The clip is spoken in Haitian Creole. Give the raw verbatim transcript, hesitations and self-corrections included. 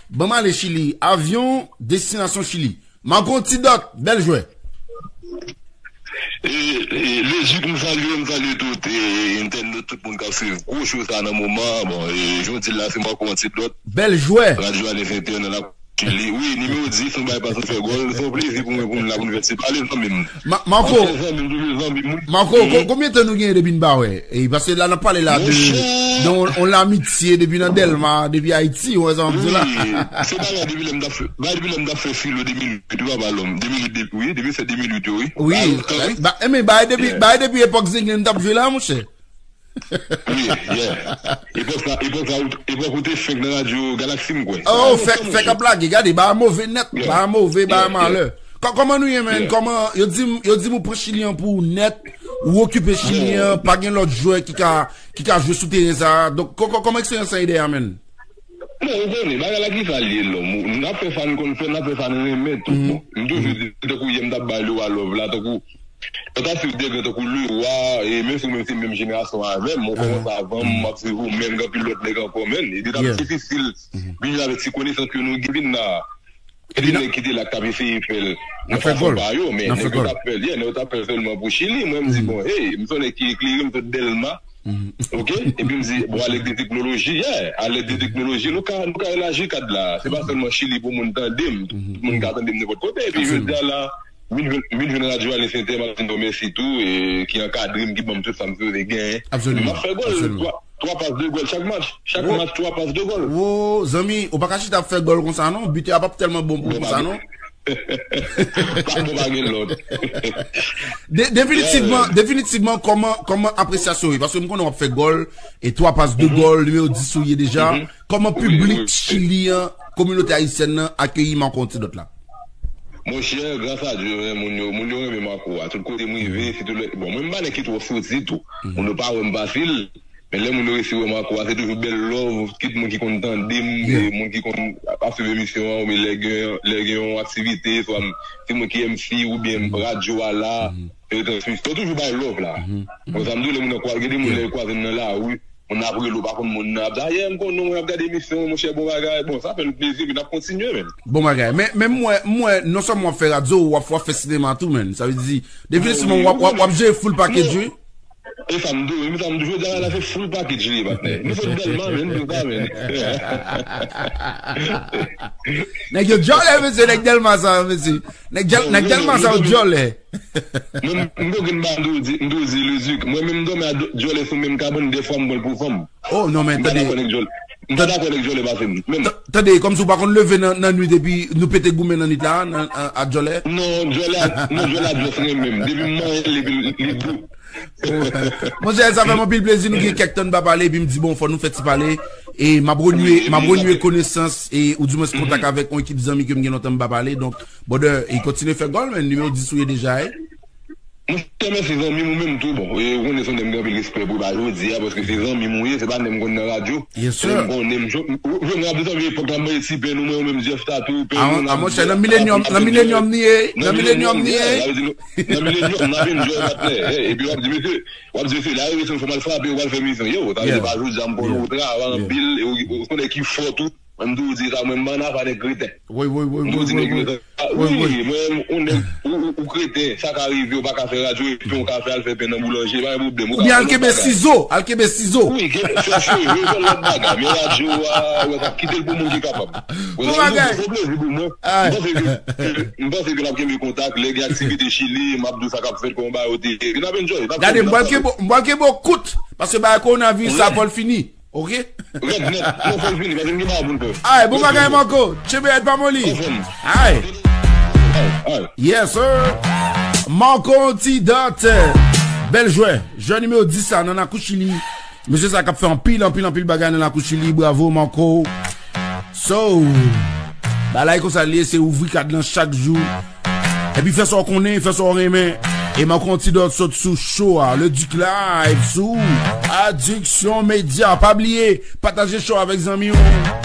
Ban m ale Chili. Avyon, destinasyon Chili. Marco Antidot, bèl jwè. E, e, Lezik, m salye, m salye tout, e, entènot, tout moun k ap swiv gwo show sa nan moman an. Bon, e, jan w di l la, se Marco Antidot. Bèl jwè. Radyo Alè Sentè nan la Chili. Wi, nimewo dis, nou bay pas, nou fè gòl. Se yon plezi pou mwen, pou nou la, pou nou fè ti pale, zanmi m. Ma-, Marco, Anfen, zanmi m, toujou zanmi m. Marco, ko-, konbyen tan nou genyen depi n pa wè? E, paske la, n ap pale la de, Monchè. de on, on lamitye depi nan Dèlma, depi Ayiti, ou wè sa m ap di w la? Wi, se bagay depi lè m t ap fè, bagay depi lè m t ap fè filo de mil uit, wi, papa lòm. De mil uit, de-, wi, depi se de mil uit yo, wi. Wi, Bagay lontan, wi. ba, e men, bagay depi, Yeah. bagay depi epòk Zenglen m t ap jwe la, monchè. Wi, yeah. Epòk sa, epòk sa, ou- epòk ou te fenk nan radyo Galaxy, m kwè. Oh, Sa fèk, fèk ap lage, gade, ba a move nèt, Yeah. ba a move, ba a Yeah, malè. yeah. Kò-, kòman nou ye, menn? Yeah. Kòman, yo di m, yo di m ou pran Chili an pou ou nèt, ou okipe Chili an, pa gen lòt jwè ki ka, ki ka jwe sou teren sa a. Donk, kò-, kò-, kòman eksperyans sa ye dèyè a, menn? Bon, ou konnen, bagay la ki sa l ye, lòm. N ap fè sa n konn fè, n ap fè sa n renmen tou. Bon, m toujou di, tankou yè m t ap bay Lewa love la, tankou, lè w ta swiv de gran tankou Lewa, e menm si ou menm se menm jenerasyon avè m, ou kòmanse avan m, m ap swiv ou menm, gen anpil lòt nèg ankò, menn. E li t ap difisil vin avèk ti konesans ke nou gen vin la. Gen de nèg ki te la k t ap eseye fè l nan fason pa yo, men nèg yo t ap fè l, yeah, nèg yo t ap fè l sèlman pou Chili. Mwen, m di, bon, hey, m se yon nèg ki eklere, m sot Dèlma. Ok? Epi m di, bon, alèd de teknoloji, yeah, alèd de teknoloji, nou ka, nou ka elaji kad la. Se pa sèlman Chili pou moun tande m. Tout moun ka tande m nenpòt kote. Epi jodi a la, m vin jwenn, m vin jwenn radyo Alè Sentè, m ap di nou mèsi tou, e, ki ankadre m, ki ban m tout sa m sipoze genyen. M ap fè gòl, twa, twa pas de gòl chak match. Chak match, twa pas de gòl. Wo, zanmi, ou pa ka chita ap fè gòl konsa non. Bitè a p ap tèlman bon pou konsa non. Pa bon, pa gen lòt. De-, definitivman, definitivman, kòman, kòman apresyasyon w ye? Paske m konnen w ap fè gòl, e twa pas de gòl, nimewo dis ou ye deja. Kòman piblik Chili an, kominote ayisyèn nan akeyi Marco Antidot la? Monchè, gras a Dye, men, moun yo, moun yo renmen Marco a. Tout kote m rive, sitou lè, bon, mwen m pa nèg ki twò soti tou. Moun yo pa wè m fasil. Men lè moun yo resi wè m ankò a, se toujou bèl love, kit moun ki konn tande m, e moun ki konn ap swiv emisyon an, oubyen lè gen, lè gen yon aktivite, swa m, se mwen ki M C, oubyen radyo a la, retransmisyon, toujou bay love la. Bon, sa m di w, lè moun nan kwa-, gen de moun lè yo kwaze m nan lari, moun nan ap rele w, pa konn moun nan, ap di, "Ayè, m konn non, mwen ap gade emisyon, monchè, bon bagay." Bon, sa fè n plezi, epi n ap kontinye, menn. Bon bagay. Men, men m wè, m wè, non sèlman w ap fè radyo, w ap, w ap fè sinema tou, menn. Sa vle di, definitivman, w ap, w ap, w ap jere full package, wi. E sa m di w, e sa m di w, jodi a la se full package li ye, patnè. Nou se Dèlma, men, nou pa, men. Nèg yo djòlè, mesye, nèg Dèlma sa yo, mesye. Nèg Dèl-, nèg Dèlma sa yo djòlè. Mwen, m koke m ba m di w di, m di w di, Lezik. Mwen menm m dòmi a djòlè sou menm kabann, dèfwa m pran l pou fanm. Oh, non, men tande. M pa dakò nèg djòlè. M pa dakò nèg djòlè pase m. Menm. Ta-, tande, kòmsi w pa konn leve nan, nan nwit epi nou pete goumen nan nwit la, nan, a, a djòlè? Non, djòlè a, non, djòlè a just renmen m. Depi m manyen l, epi l, li dou. Monchè, sa fè m anpil plezi, nou gen kèk tan n pa pale, epi m di, bon, fò nou fè ti pale. E m ap reniye, m ap reniye konesans, e, oudimwens kontak avèk yon ekip zanmi ke m gen lontan m pa pale. Donk, brother, e kontinye fè gòl, men nimewo dis ou ye deja, e. Monchè, mèsi zanmi m, ou menm tou, bon, e, ou konnen se yon nèg m gen anpil respè pou, e pa jodi a, paske se zanmi m ou ye, se pa nèg m konn nan radyo. Yes, sir. Se nèg m konnen, m, ou, ou, ou, ap di zanmi epòk la, m manje ti pen nou, mwen, ou menm, Jeff Tatou, pen nou, a, monchè, nan Millennium, nan Millennium ni ye, nan Millennium ni ye. Nan Millennium, n ap enjoy, patnè. Epi w ap di, mesye, w ap di, mesye, la, rete, fò m al frape, w al fè misyon. Yo, sa vle di pa jodi a m konnen ou travay anpil, e ou, ou se yon nèg ki fò tou. Mwen, m toujou di sa, mwen, m pa nan afa nèg kreten. Wi, wi, wi, wi, wi. M toujou di nèg kreten. Wi, wi. Mwen, yon nèg, ou, ou, ou kreten, sa ka rive, ou pa ka fè radyo, epi ou ka fè al fè pen nan boulanje, pa gen pwoblèm. Oubyen al kenbe sizo, al kenbe sizo. Wi, kenbe, fè cheve, fè lòt bagay. Men radyo a, wè sa, kite l pou moun ki kapab. Bon bagay. Se yon plezi pou mwen. M panse ke, m panse ke n ap kenbe kontak, lè gen aktivite Chili, m ap di w sa k ap fèt, kòman bagay yo te ye. Epi n ap enjoy, n ap kenbe, n ap pale. Gade, m pral kenbe w, m pral kenbe w kout, paske bagay kowonaviris sa fò l fini. Ok? Rèd nèt, non, fò l fini, paske n gen bagay pou n fè. Ay, bon bagay, Marco. Tchebe, rèd pa moli. Ay. Ay, ay. Yes, sir. Marco Antidot. Bèl jwè. Jwè nimewo dis sa, nan lakou Chili. Mesye sa k ap fè anpil, anpil, anpil bagay nan lakou Chili. Bravo, Marco. So, bagay konsa l ye, se ouvri kad lan chak jou. Epi fè sa w konnen, fè sa w renmen. E Marco Antidot sot sou show a, Le Duc Live sou Addiction Media. Pa bliye, pataje show avèk zanmi w.